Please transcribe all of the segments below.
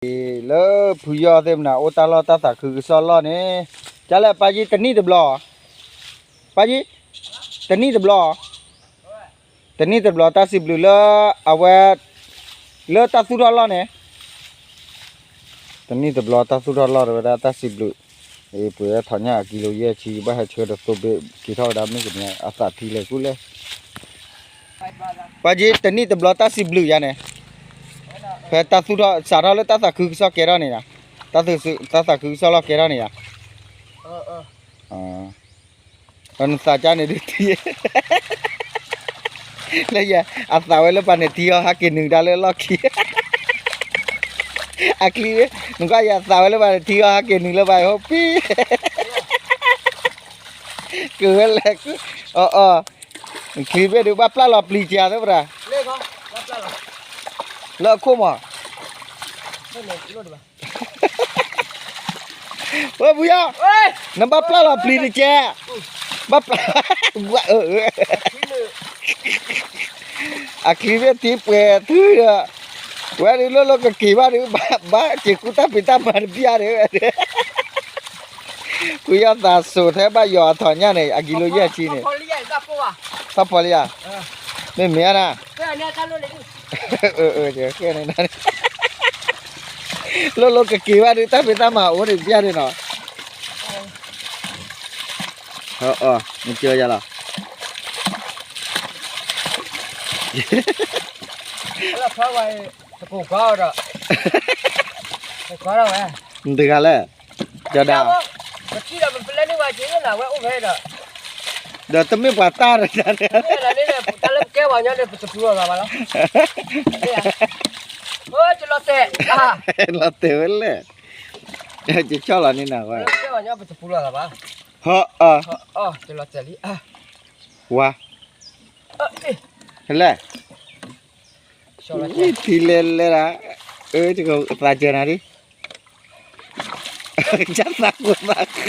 လၢဖုယီၢ်သ့ၣ်မနၤ အိၣ်တၢ်လီၢ်တၢ်သးခုကစီၣ်လီၢ်န့ၣ်, ကလဲၣ် ပၢ်ကံ တနံၣ်တဘျီ, ပၢ်ကံ, တနံၣ်တဘျီ, တနံၣ်တဘျီတၢ်စံးဘျုးလၢ အဝဲ လၢတၢ်သူၣ်ထီၣ်လီၢ်န့ၣ်, တနံၣ်တဘျီတၢ်သူၣ်ထီၣ်လီၢ်တဝဲဒၣ်တၢ်စံးဘျုး, ပှ့ၤထီၣ်ညၣ်အကံလိယဲၢ်ဆံ ဘၣ်ဟဲဆှၢတသိဘ့ၣ် က့ၤထီၣ်ဝဲဒၣ်မ့ၢ်ကန့ၣ် အသးထံလဲၣ်ကူလဲၣ် ပၢ်ကံ တနံၣ်တဘျီတၢ်စံးဘျုးယါန့ၣ်, ဖဲတၢ်သူၣ်ထီၣ် စးထီၣ်လၢတၢ်သးခုကစီၣ်ကဲထီၣ်န့ၣ်ယါ, တၢ်သးခုကစီၣ်လီၢ်ကဲထီၣ်န့ၣ်ယါ, နသးကါန့ၣ်ဒုးထံ လၢယဲ အသးဝဲလၢပှၤန့ၣ်ထံအီၤဟးက့ၤနုာ်ဒၣ်လၢလီၢ်ခံ, အချံ, နကွၢ်ယဲအသးဝဲလၢပှၤန့ၣ်ထံအီၤဟးက့ၤနုာ်လၢပှၤဟိပံ, ကဝဲလဲၣ်, အီၤအီၤ, ချံဘ့ၣ်ဒုးဘၣ်ပျၢ်လီၤပျံၤကၤသ့ပှၤ, လၢအခိၣ်မး, ဝဲပူၤယီၤ, နဘၣ်ပျၢ်လီၤပျံၤတကဲ, ဘၣ်ပျၢ်, အချံဘ့ၣ်ထံပှဲၤသုဒီး, ဝဲဒုးလိၣ်လိၣ်ကက့ၤဘၣ်ဒုး ဘၣ်စ့ၤကူတၢ်ဖံးတၢ်မၤတဘျၣ်ဒုး, ဖုယီၢ်သးစိာ်ထဲဘၣ်ယီၤအထီၣ်ညၣ်န့ၣ် အကံလိယဲၢ်ဆံန့ၣ်, ထီၣ်ဖီလံယါ, မ့ၢ်မ့ၢ်ဧါနၤ, လိၣ်လိၣ်ကက့ၤဘၣ်ဒုး တၢ်ဖံးတၢ်မၤအိၣ်ဒံးဘျၣ်ဒုးနီၤ, အီၤ, မ့ၢ်ကၢယၤလီၤ, တကိးကွၢ်ဒီး, တကိးကွၢ်ဒီးဝဲ, မတဂၤလဲၣ်, ကၠီဒၣ်, ဒီးတမ့ၢ်ပှၤတၢ်ဒီး, တၢ်လၢကဲပှၤညီန့ၣ် ပတပူၤလီၤသးဘၣ်လီၤ, လီၤတဲာ်ဝဲလဲၣ်, ကဆီၣ်လီၤန့ၢ်နၤဝဲ, ပတပူၤလီၤသးဘၣ်, ဟီၣ်အီၤ, ဝါ, ဟဲလဲၣ် ထံလဲၤလဲၤဒၣ်, အၢ သးစၢၤနၤဒ်, ကသးကိးသးဃဲ,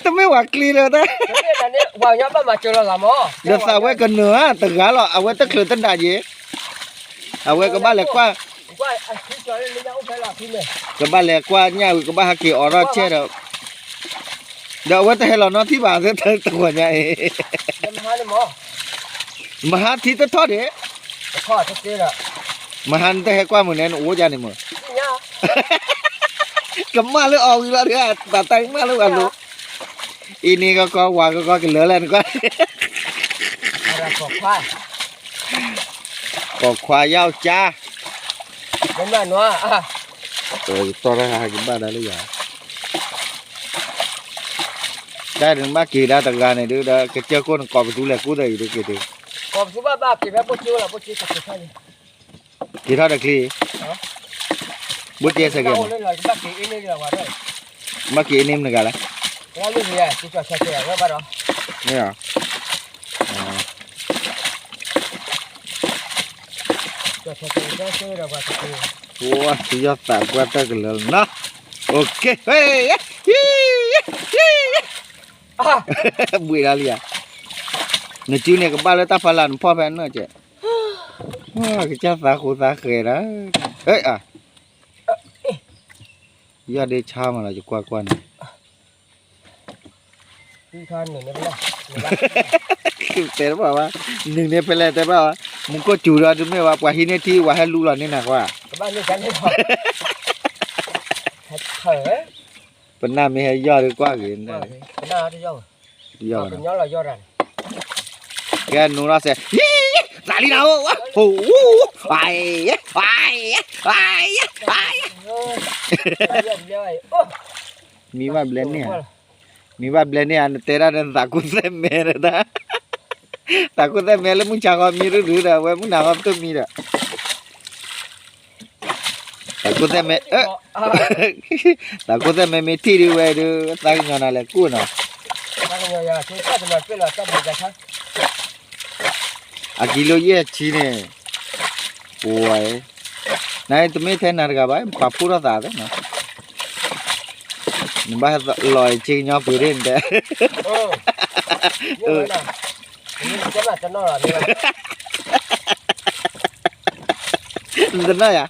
တမ့ၢ်ဝၤကျံလၢတၢ်, ဒီးသးဝဲကနၢၤဧါ တဂၤလီၤ အဝဲတချုးတဒၣ်ယ့ၣ်, အဝဲကဘၣ်လဲၤကွၢ် ကဘၣ်လဲၤကွၢ်ညၣ်ဝံၤ ကဘၣ်ဟးက့ၤအိးထီၣ်ဆဲဒီး, ဒီးအဝဲတဟဲလီၤနီတထံၣ်ဘၣ် တဂီၤညါအံၤ, မဟါထံတထီၣ်ဒံး, မဟါနတဟဲကွၢ်မုၢ်န့ၣ် နအိၣ်ဒ်န့ၣ်မုၢ်, ကမၣ်လၢအီၤဝံၤလီၤဒုး တၢ်တၢ်ကမၣ်လၢအလိၤ, အံၤန့ၣ်ကကီဝၤကကီကလၢာ်လဲၣ်နကွၢ်, ပိာ်ခွါယောက်ျား, ယတီၢ်တၢ်ဟးက့ၤဘၣ်ဒၣ်လၢယၤ, တၢ်နဘၣ်က့ၤဒၣ်တဂၤန့ၣ်ဒုး ဒီးကစၢၢ်ခိၣ်နကိးပသူလဲၤကူၣ်ဒီးအံၤဒုးက့ၤဒုး, က့ၤထီၣ်ဒီးချံ, ဘိၣ်တဲစဲးကဲးမး, ဘၣ်က့ၤအ့ၣ်န့ၢ်မတဂၤလဲၣ်, မ့ၢ်ဧါ, ပှၤသုယီၢ်သးပှၢ်တၢ်ကလၢာ်လီၤနီၤ, ဘှံးဒၣ်လံဧါ, နစုန့ၣ်ကဘၣ်လၢတၢ်ဖီလာ်နဖီၣ်ဖဲအနၢၣ်ကဲး, ကစၢ်သးဃိသးဃဲၤဒၣ်, ယီၢ်ဒ့ဆါမးလီၤ ယကွၢ်ကွၢ်န့ၣ် တဲတဘၣ်ဘၣ်, နုာ်န့ၣ်ဖဲလဲၣ်တဲဘၣ်ဘၣ်, မူခိၣ်စူၤဒီးတမ့ၢ်ဘၣ် ပှၤဟံးန့ၢ်ထံ ပှၤဟဲလူလီၤန့ၢ်နၤကွၢ်, ပနၢ်မ့ၢ်ဟဲယီၢ်ဒီးကွၢ်ဂ့ၤ, ယီၢ်, ကဲနူၤလီၤစဲး, သးလံနၤ, မံဘၣ်ဘျဲၣ်န့ၣ်ဧါ, မံဘၣ်ဘျဲၣ်န့ၣ်ဧါ နတဲဒၣ်နသးကူၣ်သဲမဲာ်တၢ်, သးကူၣ်သဲမဲာ်လၢမုၢ်ဆါဃီမံရူဒုဒီး အဝဲမုၢ်နၤဃီပတမံဒီး, သးကူၣ်သဲမဲာ်, သးကူၣ်သဲမဲာ်မ့ၢ်ထံၣ်ဒုဝဲဒုး သးကညီၤနၤလဲၤကူၣ်နီၤ အကံလိယဲၢ်ဆံန့ၣ်, ပဝဲ, နတမ့ၢ်ထဲနၤတဂၤဘၣ် ပှၤဖှိၣ်ထီၣ်သးသ့ၣ်နီၤ, နဘၣ်လီၤအံၤဆ့ကညီပှ့ၤဒ့ၣ်နတဲ, အ နတနီၢ်ယၤ,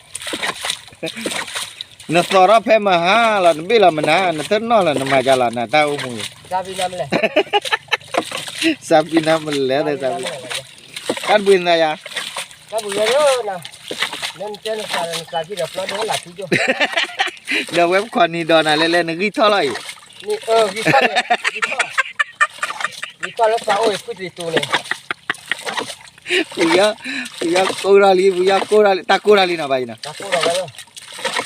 နသီၣ်ထီၣ်ဖဲမဟါလီၤ နဘ့ၣ်လီၤမနုၤ နတနီၢ်လီၤ နမၤကလီၤ နတၢ်အိၣ်မူ, စးပံနါမလဲၣ်, တၢ်တဘှံးနၤယၤ, ဒီးဝဲပခီၣ်နံၤဒီးနၤလဲၣ်လဲၣ် နဂံၢ်ထီၣ်လီၤအံၤ, ပယီၤကိၢ်ထီၣ်လံ ပယီၤကိၢ်ထီၣ်လံ တၢ်ကိၢ်ထီၣ်လံနီၤဘၣ်အံၤနီၤ,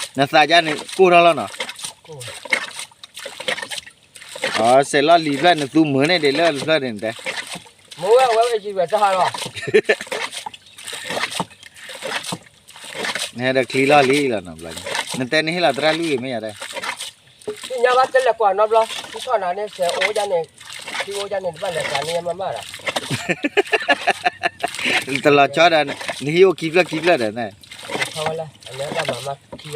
နသးဒ်န့ၣ်ကိၢ်ထီၣ်လီၤနီၤ, စဲးလီၢ်လံၤဖျၢၣ် နသူမုာ်န့ၣ်ဒ်လၢဖျၢၣ်န့ၣ်တဲ, မ့ၢ်ဝဲဝဲအံၤဝဲတဟးလီၤ နဟဲဒီးချံလီၢ်လံလီၤနီၤ, နတဲနဟ့ၣ်လီၤသရၣ်လွံၢ်ဂ့ၤမ့ၢ်ယၤတဲ, သ့ၣ်ညါဘၣ်တလဲၤကွၢ်နီတဘျီ ထံထီၣ်နၤန့ၣ် စဲးအိၣ်ဒ်န့ၣ်, ထံအိၣ်ဒ်န့ၣ် တဘၣ်လဲၤကွၢ်န့ၣ်မးမးဒီး, တလီၤဆီဒီး နဟံၣ်အိၣ်ခံဖျၢၣ်ခံဖျၢၣ်ဒီး,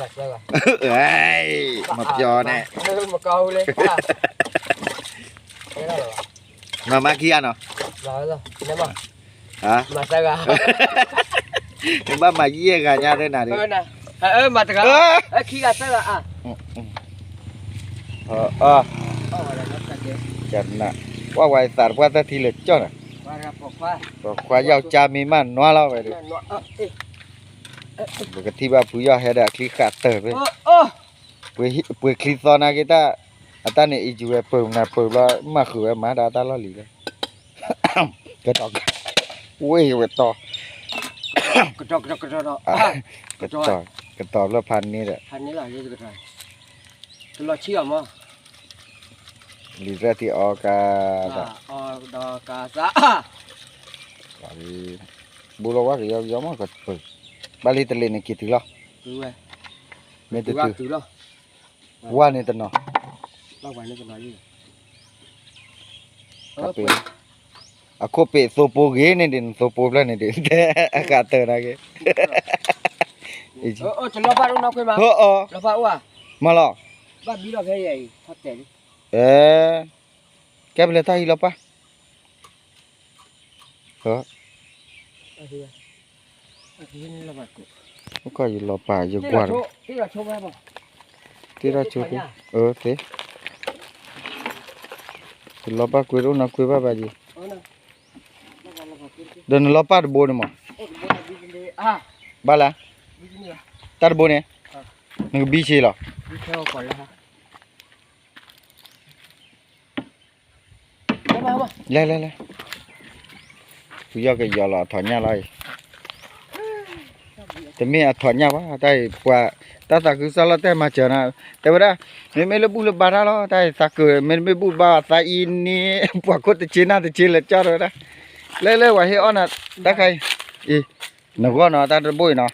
မၤပျီန့ၣ်, မၤမးခံဂၤနီၤ နဘၣ်မၤယဲၢ်ဂၤညါသ့ၣ်နၤဒ်, မၤတဂၤ, ခံဂၤသၢဂၤအါ, ကန, ကွၢ်ဝဲသးတပှၢ်သၢထံလၢာ်ကၠီၣ်နၤ, ပိာ်ခွါယီၢ်ကၠါမ့ၢ်မးနွါလီၤဝဲဒီး, ပကထံၣ်ဘၣ်ဖုယီၢ်ဟဲဒီးအချံဃာ်တၢၢ်ဖဲ, ပှ့ၤချံသီနာ်က့တၢ်, အတၢ်န့ၣ်အံၤယဝဲပၢၤနၤပၢၤဘျီ မၤဃုာ်ဝဲမၤဒၣ်တၢ်လီၢ်လံၤလၢ ကတီၢ်, ဝ့ၢ်ဝဲတီၢ်, ကတီၢ်ဘျီဖးန့ၣ်ဒီး, လံၤသရၣ်ထံအီကါ, ဘူးလီၤဝါကယီကယီမးကပၢၤ, ဘၣ်လံတလ့ၣ်န့ၣ်က့ၤတုၤလီၤ, မ့ၢ်တတုၤ, ဝါန့ၣ်တနီၤ, အခိၣ်ပ့ၤသိဖိဂ့ၤန့ၣ်ဒ် နသိဖိဖျၢၣ်န့ၣ်ဒ် အဃာ်တၢၢ်နာ်က့, အီ, မၤလီၤ, အဲ, ကဲပလဲၤတၢ်ဟံးလီၤပၢ်, ယလီၤပာ်ယကွၢ်, တ့ထီၣ်ဆိ, ယလီၤပာ်ကွ့တအိၣ်နီၢ်ကွ့ဘၣ်ဘၣ်ယံၤ, ဒီးနလီၤပာ်တဘိန့ၣ်မး, ဘၣ်လဲၣ်, တၢ်တဘိန့ၣ်, နကဘံဆ့လီၤ လဲၤလဲၤလဲၤ, ဖုယီၢ်ကယီၤလီၤအထီၣ်ညၣ်လီၤအံၤ, တမ့ၢ်အထီၣ်ညၣ်ဘၣ် တၢ်အံၤပှၤ, တၢ်သးခုကစီၣ်လီၤတဲာ်မၤစၢၤနၤ, တဲဝဲဒၣ်, မ့မ့ၢ်လၢဘူၣ်လၢဘါတၢ်လီၤ တၢ်အံၤသးကၢၤ မ့တမ့ၢ်ဘူၣ်ဘါသးအံၤန့ၣ် ပှၤခိၣ်တဆ့နၢ်တဆ့လဲၤကၠီၣ်တဲဝဲဒၣ်, လၢလၢပှၤဟ့ၣ်အီၣ်နၤ, တၢ်ခါအံၤ, အံၤ, နဂီၢ်နီၤ တၢ်တဘိအံၤနီၤ,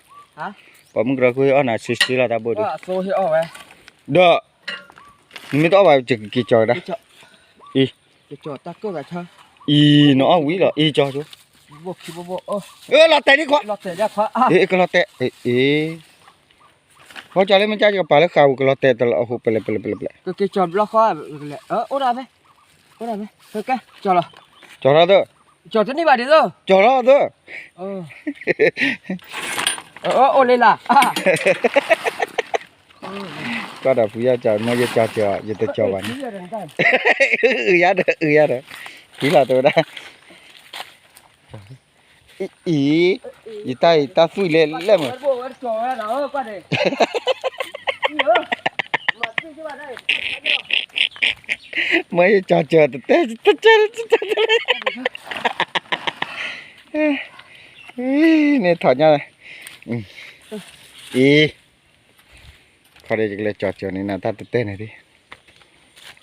ပှၤမုၢ်ကရၢခိၣ်ဟ့ၣ်အီၣ်နၤဆ့ဆ့လီၤတၢ်ဘိဒုး, ဒီး နမ့ၢ်တအီၣ်ဘၣ် ယကက့ၤကၠီၤကဒါ, အံၤ, အံၤနအီၣ်ဝံၤလီၤ အံၤကၠီၤကၠီၤ, လီၤတဲာ်ဒံးခွါ, ကလီၤတဲာ်, အ့, ဃီကၠီၤလၢမ့ၢ်ကၠီၤ ယကပာ်လၢဃာ်ပူၤ ကလီၤတဲာ်တလီၤအဟိၣ် ပလဲၤပလဲၤပလဲၤပလဲၤ, ကက့ၤကၠီၤဘျီဃီ, အိၣ်ဒၣ်ဖဲ, အိၣ်ဒၣ်ဖဲ, ကဲ, ကၠီၤလီၤ, ကၠီၤထီၣ်သၢ, ကၠီၤတန့ၢ်ဘၣ်ဒ်သိး, ကၠီၤထီၣ်သၢ, အိၣ်လံလၢ် ကွၢ်ဒီးဖုယီၢ်ကၠီၤ မ့ၢ်ယကၠီၤစၢၤ ယတကၠီၤဘၣ်န့ၣ်, အုယၤဒီး အုယၤဒီး, ဖံလီၤတဲဝဲဒၣ်, အံၤ, ယတၢ်အံၤတၢ်သွံၣ်လဲၣ်လဲၣ်မး, မ့ၢ်ယကၠီၤစၢၤတတဲ, တတဲ, တတဲ, န့ၣ်ထီၣ်ညါ, အံၤ ခီဒီးယကလဲၤကၠီၤစၢၤန့ၣ် နတၢ်တတဲန့ၣ်ဒ်,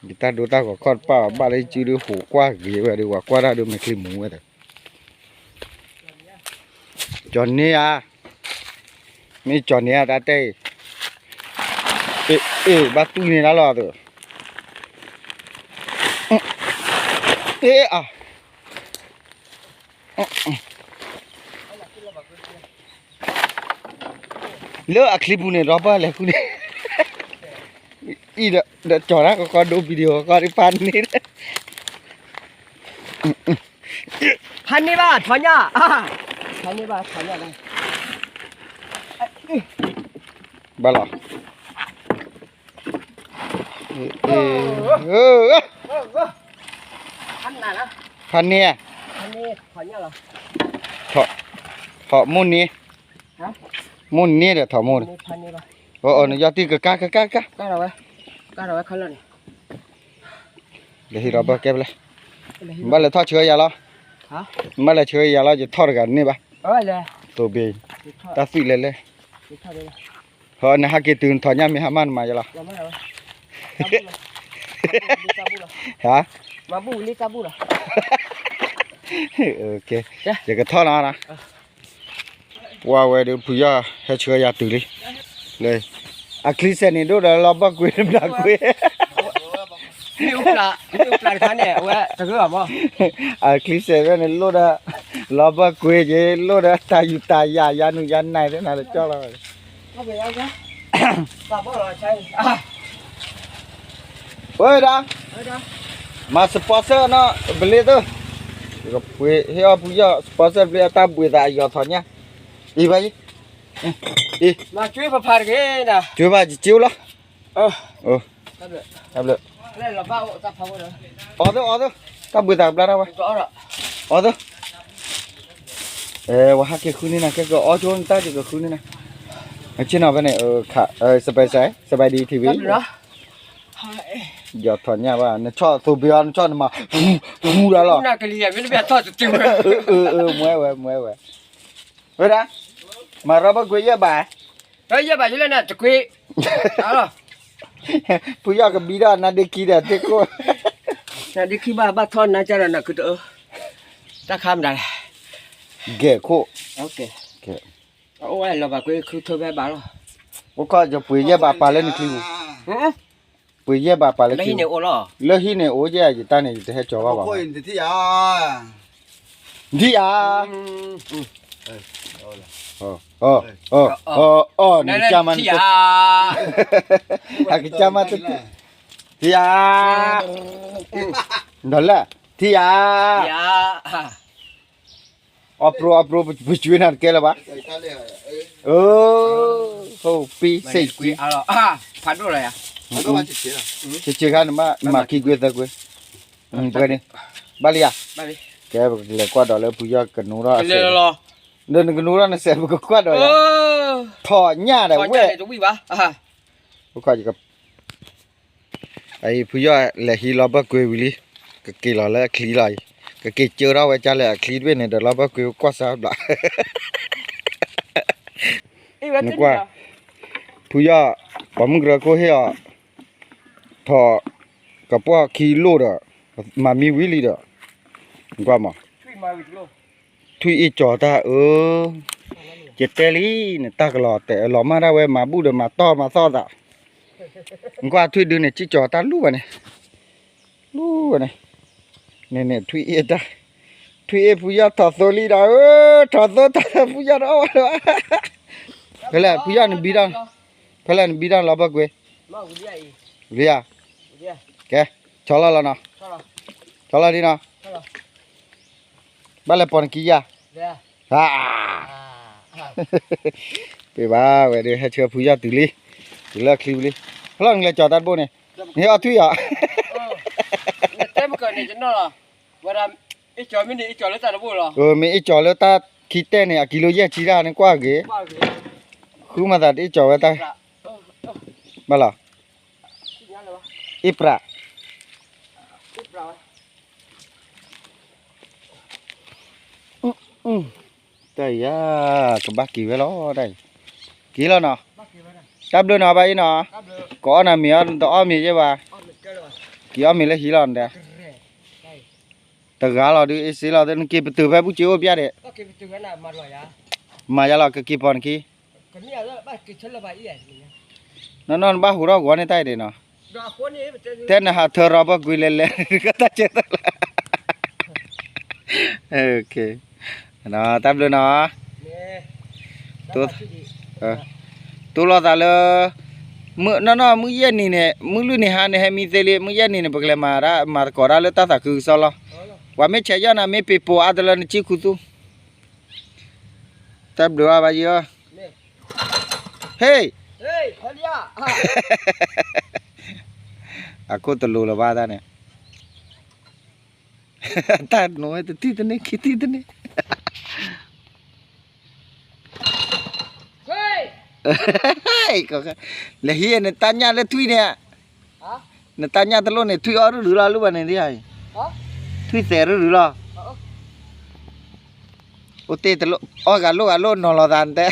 ယတၢ်ဒိတၢ်ဂီၤခီၣ်တပၣ်ဘၣ်လၢယစုဒုးဟူးကွၢ်ဂ့ၤဝဲဒီး ပှၤကွၢ်တၢ်ဒုးမဲာ်ချံမူဝဲဒီး, ကၠီၤန့ၢ်ဧါ, မ့ၢ်ကၠီၤန့ၢ်ဧါ တၢ်တဲအံၤ, အ့ၣ် ဘၣ်တူၢ်န့ၢ်တၢ်လီၤသး, အ့ၣ်အါ လၢအချံပူၤန့ၣ် ဒီးပၢ်လဲၤဃုန့ၣ်, အံၤဒီး ဒီးကၠီၤတၢ်ကီကီဒိ video ကီဒ်ဖးန့ၣ်, ဖးန့ၢ်ဘၣ်ထီၣ်ညၣ်, ဖးန့ၢ်ဘၣ်ထီၣ်ညၣ်လီၤ, ဘၣ်လီၤ, ဖးန့ၢ်, ထီၣ်မိၢ်န့ၢ်, မိၢ်န့ၢ်ဒီးထီၣ်မိၢ်န့ၣ်, နယီၢ်တံၢ်ကကါကကါကါ, လဲၤဟံးလီၤဘၣ်ကဲဖဲလဲၣ်, ဘၣ်လဲၤထီၣ်ဆှၢယၤလီၤ, ဘၣ်လဲၤဆှၢယၤလီၤ ယထီၣ်တဂၤန့ၣ်ဘၣ်, တိၢ်ဘ့ၣ်, တၢ်သွံၣ်လဲၤလဲၣ်, ဟီ နဟဲက့ၤတုၤနထီၣ်ညၣ်မ့ၢ်ဟါမၢ်နမၤယၤလီၤ, ဟါ, ယကထီၣ်လီၤ, ပှၤဝဲဒီးဖုယီၢ်ဟဲဆှၢယၤတုၤလံ, လၢ, အချံစဲးန့ၣ်ဒိၣ်ဒီးလီၤဘၢၣ်ကွ့ၤတဘျီကွ့ၤ အချံစဲးဖဲန့ၣ် လိၣ်ဒီး, လီၤဘၢၣ်ကွ့ၤက့ၤ လိၣ်ဒီးတၢ်ယူးတၢ်ယၤ ယၤနုာ်ယၤနၢ်သ့ၣ်နၤတကၠီလီၤ, ဝဲဒၣ်, မၤ sponsor နီၢ်ဘလ့သၢ, ဟ့ၣ်အီၣ်ဖုယီၢ် sponsor ဘျ့အတၢ်ဘှံးသးအယီၤထီၣ်ညၣ်, အံၤဘၣ်ယံၤ, အံၤ, ကၠွ့ဘၣ်ယကၠ့အိၣ်လီၤ တၢ်ဘျုး, အီၣ်သၢ အီၣ်သၢ, တၢ်ဘှံးသးကဘျါထီၣ်ဝဲ, အီၣ်သၢ, ဝဲဟးက့ၤဃုန့ၢ်နၤ ကဲကအီၣ်ကၠိနတၢ်က့ၤကဃုန့ၢ်နၤ, ဆ့ၣ်နီၤဖဲန့ၣ်, စဘဲစဲး စဘဲဒံ ထံဝံၤ, ယီၤထီၣ်ညၣ်ဘၣ် နဆီၣ်သိဘ့အီၤ နဆီၣ်နမၤ, ဃူဒၣ်လီၤ, မွဲဝဲ မွဲဝဲ, ဝဲဒၣ်, မၤရီဘၢၣ်ကွ့ၤယဲၢ်ဘး ယဲၢ်ဘးယလဲၣ်နတကွ့, ဖုယီၢ်ကဘံထီၣ်နါဒ့ခံဒီးသ့ၣ်ခိၣ်, နါဒ့ခံဘၣ်ဘၣ်ထီၣ်နါကဒီးနကုတအၢ, တၢ်ခါမတၤလဲၣ်, ဂဲၤခိၣ်, အိၣ်ဝဲလီၤဘၣ်ကွ့ၤခုထၢဖဲဘၣ်လီၤ, အိၣ်ခီၣ်ယပှ့ၤယဲၢ်ဘးပာ်လၢနချံပူၤ, ပှ့ၤယဲၢ်ဘးပာ်လၢခံ, လၢဟံၣ်န့ၣ်အိၣ်ယဲၢ်ယတၢ်န့ၣ် ယတဟဲကၠီဘၣ်ဘၣ်, ထံၣ်ဧါ နကစၢ်မၤ, အကစၢ်မၤတ, ထံၣ်ဧါ, ဒီးလၢ, ထံၣ်ဧါ, အီပြိအီပြိ ပကွံာ်နၤတကဲလၢၤဘၣ်, အ, ဟိပံစ့ၢ်ကံ, ဆ့ဆ့ခါနမၤခံကွ့သၢကွ့, ပှဲၤန့ၣ်, ဘၣ်လံဧါ, ကဲပကလဲၤကွၢ်ဒီးလၢဖုယီၢ်ကနိထီၣ်အစဲး, ဒီးနကနိထီၣ်နစဲး ပကကွၢ်ဒီးယၤ, ထီၣ်ညၣ်ဒီးဝဲ, အိၣ်ခီၣ် အံၤဖုယီၢ်လဲၤဟံးလီၤဘၢၣ်ကွ့ၤဝံၤလံ, ကက့ၤလီၤလၢအချံလီၤအံၤ, ကက့ၤကၢထီၣ်ဝဲကၢလဲၣ်အချံတဘ့ၣ်န့ၣ်ဒီး လီၤဘၢၣ်ကွ့ၤကွၢ်စၢ်ဘျး, နကွၢ်, ဖုယီၢ်, ပှၤမုၢ်ကရၢခိၣ်ဟ့ၣ်အီၤ, ထီၣ်, ကပှီၢ်ခံလိၣ်ဒီး, မၤမံဝံၤလံဒီး, နကွၢ်မး ထွံၣ်အ့ၣ်ကၠီၤတၢ်အၢ, ယတဲလံ, နတၢ်ကလီၤတဲာ်အလီၤမၢ်ဒၣ်ဝဲ မၤဘူၣ်ဒီးမၤတီၢ်မၤသီၣ်သး, နကွၢ်ထွံၣ်ဒုန့ၣ် ကၠံၣ်ကၠီၤတၢ်လူၢ်ဝဲန့ၣ်, လူၢ်ဝဲန့ၣ်, န့ၣ်န့ၣ်ထွံၣ်အ့ၣ်တၢ်, ထွံၣ်အ့ၣ်ဖုယီၢ်ထီၣ်သိလံဒီးဧၢ, ထီၣ်သိတၢ်ဖုယီၢ်ဒီးအီၣ်ဝဲလီၤ, ဖဲလဲၣ်ဖုယီၢ်နဘံထီၣ်, ဖဲလဲၣ်နဘံထီၣ်လီၤဘၢၣ်ကွ့ၤ, လံဧါ, ကဲ, ဆီလီၤလီၤနီၤ, ဆီလီၤဒ်နီၤ, ဘၣ်လဲၤပိာ်နခံယၤ, ပ့ၤဘၣ်ဝဲဒီး ဟဲဆှၢဖုယီၢ်တုၤလံ, တုၤလၢအချံပူၤလံ, ဖျီၣ်နကလဲၤကၠီၤတၢ်တဘိန့ၣ်, နဟဲအီၣ်ထွံၣ်အီၤ, မ့ၢ်အ့ၣ်ကၠီၤလၢတၢ်ခံတဲာ်န့ၣ် အကံလိယဲၢ်ဆံတၢ်န့ၣ်ကွၢ်ဂ့ၤ, ဃုမၤသးတအ့ၣ်ကၠီၤဝဲတၢ်, ဘၣ်လီၤ, အ့ၣ်ပြး တၢ်အံၤ ကဘၣ်က့ၤဝဲလီၤ, တၢ်အံၤ, က့ၤလီၤနီၤ, တၢ်ဘျုးနီၤဘၣ်အံၤနီၤ, ကအီၣ်နၤမ့ၤအီၣ် တအီၣ်မ့ၤယဲၢ်ဘၣ်, က့ၤအီၣ်မ့ၤလၢဟံးလီၤနတဲ, တဂၤလီၤဒုးအ့ၣ်စ့လီၤ နက့ၤပတုာ်ဖဲဘူၣ်စ့အိၣ်ပျၢ်ဒံး, မၤယၤလီၤ ကက့ၤပိာ်နခံ နီၢ်နီၢ်နဘၣ်ဟူးထီၣ်ဂီၤန့ၣ်တၢ်အံၤန့ၣ်နီၤ, တဲနဟးထၢရီဘၢၣ်ကွံာ်လဲၤလဲၤ တၢ်စၢၤတၢ်လၢ, တၢ်ဘျုးနီၤ, တိၢ်လီၤသးလၢ, နီၢ်နီၢ်မုၢ်ယဲၢ်နံၤန့ၣ် မုၢ်လွံၢ်နံၤဟါန့ၣ် ဟဲမံသ့လံ မုၢ်ယဲၢ်နံၤန့ၣ် ပကလဲၤမၤတၢ် မၤသကိးတၢ်လၢတၢ်သးခုကစီၣ်လီၤ. ပှၤမ့ၢ်ဆဲးယီၢ်နၤ မ့ၢ်ပ့ၤပိာ်အါတလၢနစံၣ်ခူသူၣ်, တၢ်ဘျုးအါဘၣ်ယီၤ, ဟ့ၣ်, အခိၣ်တလိၤလၢၤဘၣ်တၢ်န့ၣ်, တၢ်နိဝဲတထံၣ်တန့ၢ် ခံထံၣ်တန့ၢ် လဲၤဟံးနတၢ်ညၣ်လၢထွံၣ်န့ၣ်, နတၢ်ညၣ်တလိၣ်န့ၣ် ထွံၣ်အီၣ်ရုရုလီၤ လူၢ်ဘၣ်န့ၣ်ဒ်, ထွံၣ်သဲးရုရုလီၤ, အိၣ်တ့ၢ်တလိၣ် အီၣ်ဂၤလိၣ်ဂၤလိၣ်နီၤလီၤသးနတဲ,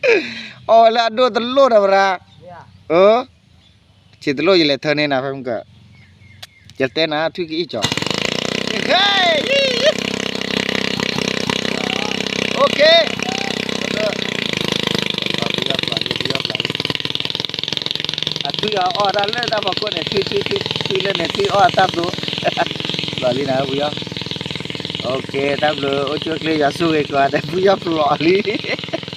အီၣ်ဝဲလၢအဒိၣ်တလိၣ်ဒီးဝဲဒၣ်, အၢ ဆံးတလိၣ်ယလဲၤထၢန့ၢ်နၤဖဲမုၢ်ကၢ, ယတဲနၤထွံၣ်ကအံၣ်ကၠီ, ဟ့ၣ်, OK, အထွံၣ်အီၣ်အီၣ်တၢ်လၢတၢ်ဖီခိၣ်န့ၣ် ထွံၣ်ထွံၣ်ထွံၣ် ထွံၣ်လၢန့ၣ် ထွံၣ်အီၣ်တၢ်သိ, လီၤလံနၤဖုယီၢ်, OK, တၢ်ဘျုးအိၣ်ဆူၣ်အိၣ်ချ့ ယွၤဆိၣ်ဂ့ၤကိးဂၤဒဲး ဖုယီၢ်ပျီလံ